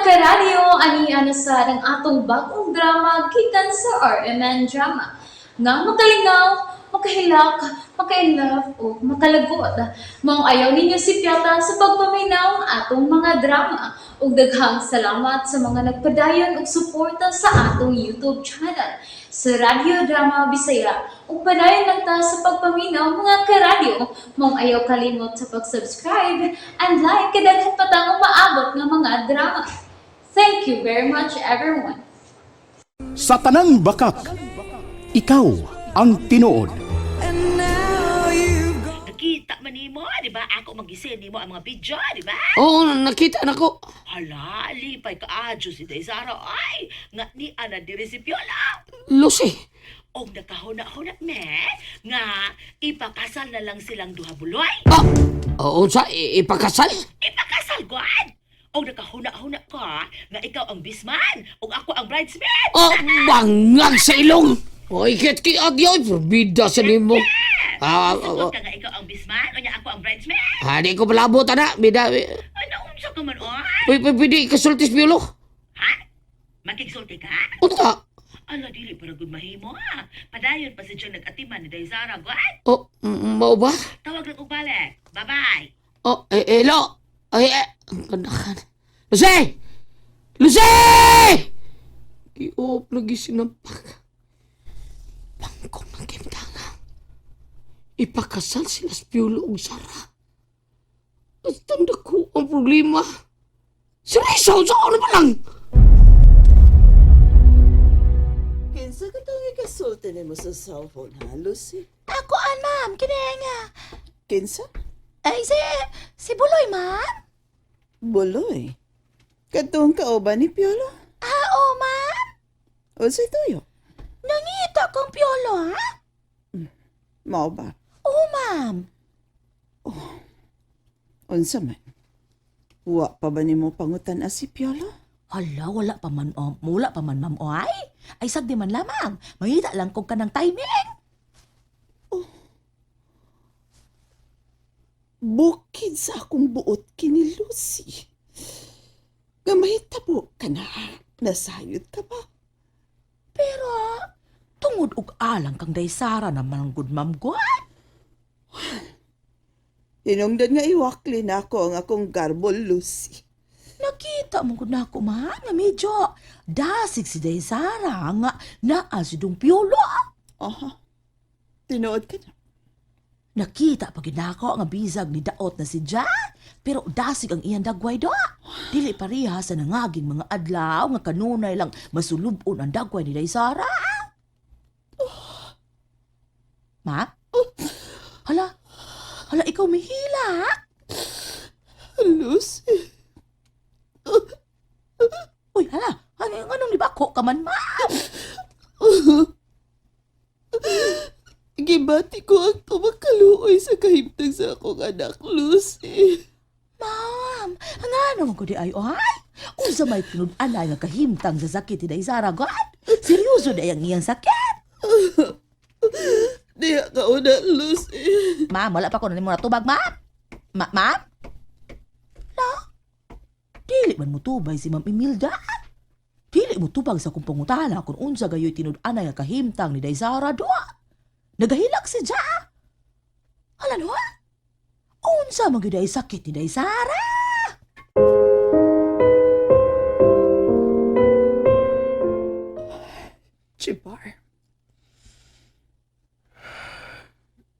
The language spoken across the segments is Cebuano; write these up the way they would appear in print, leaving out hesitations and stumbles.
Karadyo, ani na sa ang atong bagong drama gikan sa RMN Drama. Nga makalingaw, makahilak, maka-inlove o makalagot. Maong ayaw ninyo sipyata sa pagpaminaw ang atong mga drama. Ug daghang salamat sa mga nagpadayon og suporta sa atong YouTube channel sa Radyo Drama Bisaya. Ug padayon lang ta sa pagpaminaw, mga karadyo. Maong ayaw kalimot sa pag-subscribe and like kay daghan pa tang umaabot nga mga drama. Thank you very much, everyone. Sa tanang bakak, ikaw ang tinuod. Nakita man nimo, di ba? Ako magisin nimo ang mga video, di ba? Oo, nakita na ko. Hala, lipay ka adyo si Daisara. Ay, nga ni ana diri si Piola. Lucy. Og nakahuna-huna me, nga ipakasal na lang silang duha buloy. Ah, oo, sa ipakasal? Ipakasal, God! Og nakahuna-huna ka nga ikaw ang bisman og ako ang bridesmaid. Oh, bangag sa ilong. Oy, kit ki adyo, forbida sa nimo. Ah, Sugod ah, ka nga ikaw ang bisman, unya ako ang bridesmaid. ah, di ko palabot ana, bida. Ano unsa ka man oy? Uy, pwede kasultis Piolo. Ha? Makigsulti ka? Unta? Ala, dili para gud mahimo ha. Padayon pa si John nag-atiman ni Daisara, God. Oh, mao ba? Tawag lang og balik. Bye-bye. Oh, eh, hello. Ay, eh, ang kanakan. Lucy! Lucy! Giop lagi sinampak. Pangkong ng kimtanga. Ipakasal sila sa Piolo ug Sara. Basta ko ang problema. Seryoso, sa ano pa lang? Kinsa ka tong ikasulti nimo sa cellphone, ha, Lucy? Ako an, ma'am. Kini nga. Kinsa? Ay, si Buloy, ma'am. Buloy. Katong kauban ni Piolo? Ah, oo, ma'am. Unsay tuyo? Nangita kang Piolo, ha? Mao ba? Oo, ma'am. Unsa man? Wa pa ba nimo pangutan as si Piolo? Hala, wala pa man, oh, wala pa man, ma'am, oy. Ay, sagdi man lamang. Mahita lang kog kanang timing. Bukid sa akong buot kini Lucy. Nga mahitabo ka na. Nasayod ka ba? Pero, tungod og alang kang Daysara na manggod, ma'am, god. Hinungdan nga iwakli na ako ang akong garbo, Lucy. Nakita mo gud nako, ma'am, nga medyo dasig si Daysara nga naa si Dong Piolo. Aha. Tinuod ka na. Nakita pa gid nako nga bisag ni daot na si Ja, pero dasig ang iyang dagway do. Dili pareha sa nangaging mga adlaw nga kanunay lang masulubon ang dagway ni Daysara. Ma? Hala, hala ikaw mihila. Lucy. Uy, hala, ano anong nibako ka man, ma? Gibati ko ang kumakaluoy sa kahimtang sa akong anak, Lucy. Ma'am, ang ano man ko di ay ohay? Unsa may tinud-anay nga kahimtang sa sakit ni Daysara, God? Seryoso na ang iyang sakit. Diya ka una, Lucy. Ma'am, wala pa ko na nimo natubag, ma'am. Ma'am? La? Dili man mo tubay si Ma'am Imelda. Dili mo tubag sa akong pangutana kung unsa gayoy tinud-anay nga kahimtang ni Daysara doa. Nagahilak si Ja. Hala no? Unsa man gyud ay sakit ni Daysara? Chibar,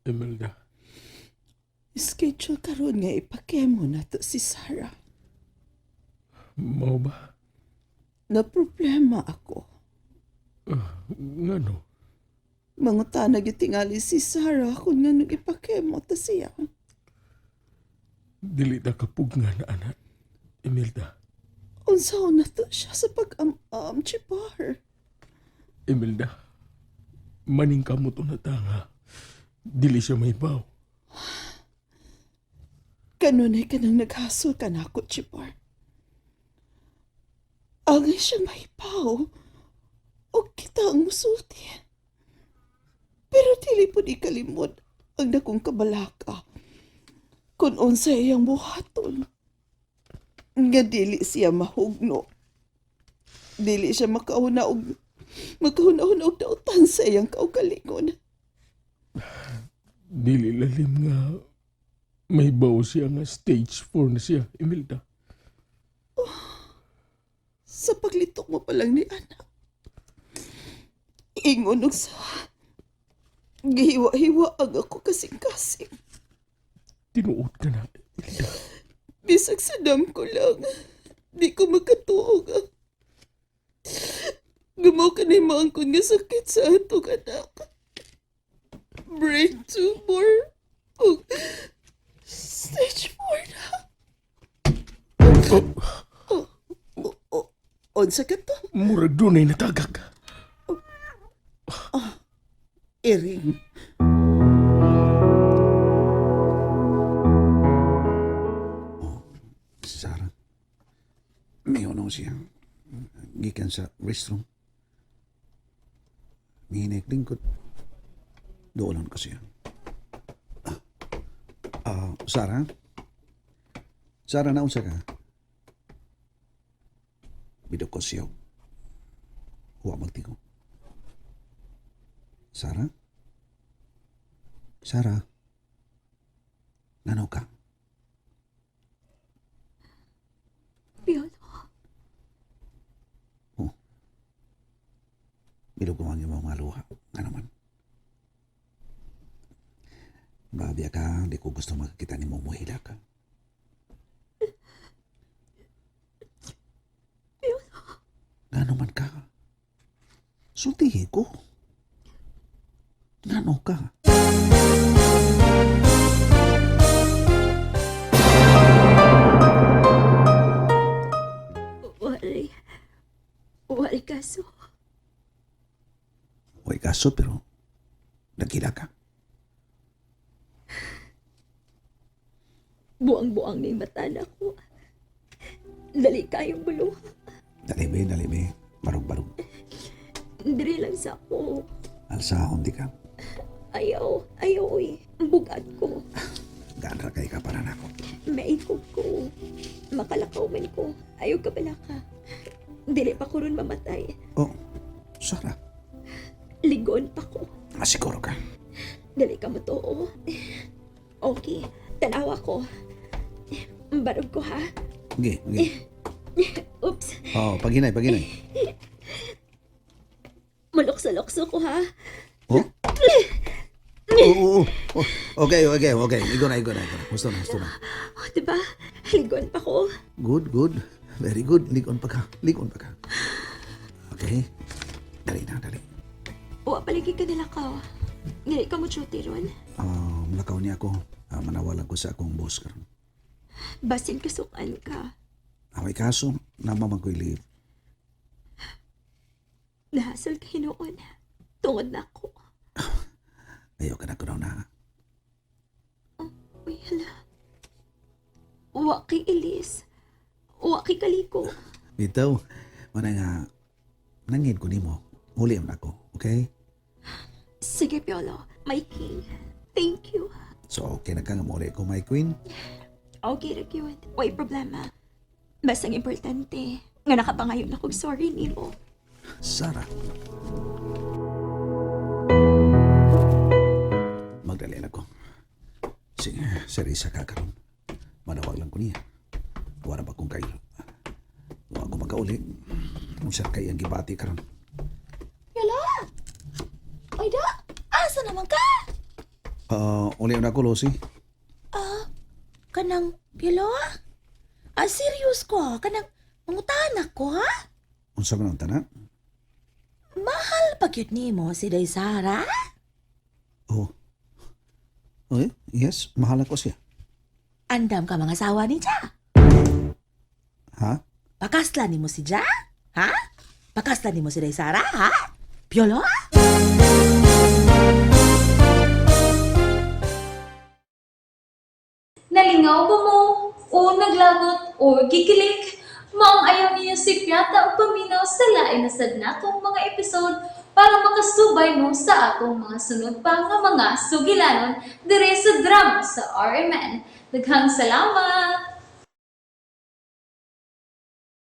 Imelda, schedule karon nga ipakemo na to si Sarah. mao ba? Na problema ako. Ngano? Mangutana gyud tingali si Sarah kung nganong ipakemo ta siya. Dili ta kapugnan, anak. Imelda, Unsa na to siya sa pag-am-am, Chibar. Imelda, maning kamot na ta nga. Dili siya may baw. Kanunay ka nang naghasol ka na ako, Chibar. Angay siya mahipaw. O kita ang musulti. Pero dili po di kalimod ang dakong kabalaka. Kung unsa iyang buhaton. Nga dili siya mahugno Dili siya makahuna og makahuna-huna og dautan sa iyang kaugalingon. Dili lalim nga may bawo siya nga stage 4 na siya, Imelda. Sa paglitok mo pa lang ni anak. Ingon og sa gihiwa-hiwa ang ako kasing-kasing. Tinuod ka na, Imelda. Bisag sa dam ko lang. Di ko makatuog. Ah. Gumaw ka na yung maangkon nga sakit sa atong anak. Brain tumor. Ug stage 4 na. Oh, O, o, unsa ka to? murag dunay natagak. Iring. Si Sarah. May unaw siya. Gikan sa restroom. Nginig lingkod. Doolon ko siya. Ah, Sarah? Sarah, naunsa ka? Bidok ko siya. Huwa magtingo. Sarah? Sarah? Nanaw ka? Piolo, Bilog ko ang imong mga luha. Ano man. Grabe ka, di ko gusto makakita ni mo muhila ka. Ngano man ka? Sultihi ko. Ngano ka? Wari. Wari kaso. Huwag kaso pero nagkila ka. Buang-buang na yung mata na ko. Dali kayong buluha. Dali be, dali be. Barog-barog. Diri lang sa ako. Alsahon di ka. Ayaw, ayaw oy. Bugat ko. Gaan ra kay ka para nako. Maikog ko. Makalakaw man ko. Ayaw ka pala ka. Dili pa ko ron mamatay. Oh, Sarah. Ligon pa ko. Masiguro ka. Dali ka mo to, oh. Okay, tanawa ko. Barog ko ha. Okay, okay. Oops, Oh, paghinay, paghinay. malukso-lukso ko ha. Oh? Oo, oo, oo. Okay, okay, okay. Igo na, igo na, igo na. Gusto na, gusto na. Oh, diba? Ligon pa ko. Good, good. Very good. Ligon pa ka. Ligon pa ka. Okay. Dali na, dali. Wa palagi ka nila ka. Dili ka mo duty ron. Ah, mulakaw niya ako. Ah, manawalan ko sa akong boss karon. Basin kasukan ka. Away kaso, namamang ko'y leave. Nahasal ka hinuon. Tungod na ako. Ayaw ka na ko na. Uy, hala. Wa kay Elise. Wa kay Kaliko. Bitaw, mana nga, nangin ko nimo. Huli na ako, okay? Sige, Piolo. My king. Thank you. So, okay na ka nga muli ko, my queen. Okay, ra gyud. Way problema. Basta ang importante, nga nakapangayon akong sorry nimo. Sarah. Magdali na ko. Sige, serisa ka karon. Manawag lang ko niya. Wala ba kong kayo? Wa ko magkauli. Unsa kay ang gibati karon? Yala! Oy da! Asa naman ka? Ah, uli na ako, Lucy. Ah, kanang Piolo? Ah, serious ko ha? Kanang mangutana ko ha? Unsa man ang tanan? Mahal pa gyud nimo si Day Sara? Oh. Okay, yes, mahal ako siya. Andam ka mga sawa ni Ja. Ha? Pakasla nimo si Ja? Ha? Pakasla nimo si Day Sara, ha? Piolo? Nalingaw ba mo? O naglagot o gikilig? Maong ayaw niyo si Piata ang paminaw sa lain na sad natong mga episode para makasubay mo sa atong mga sunod pa nga mga sugilanon dire sa drama sa RMN. Daghang salamat!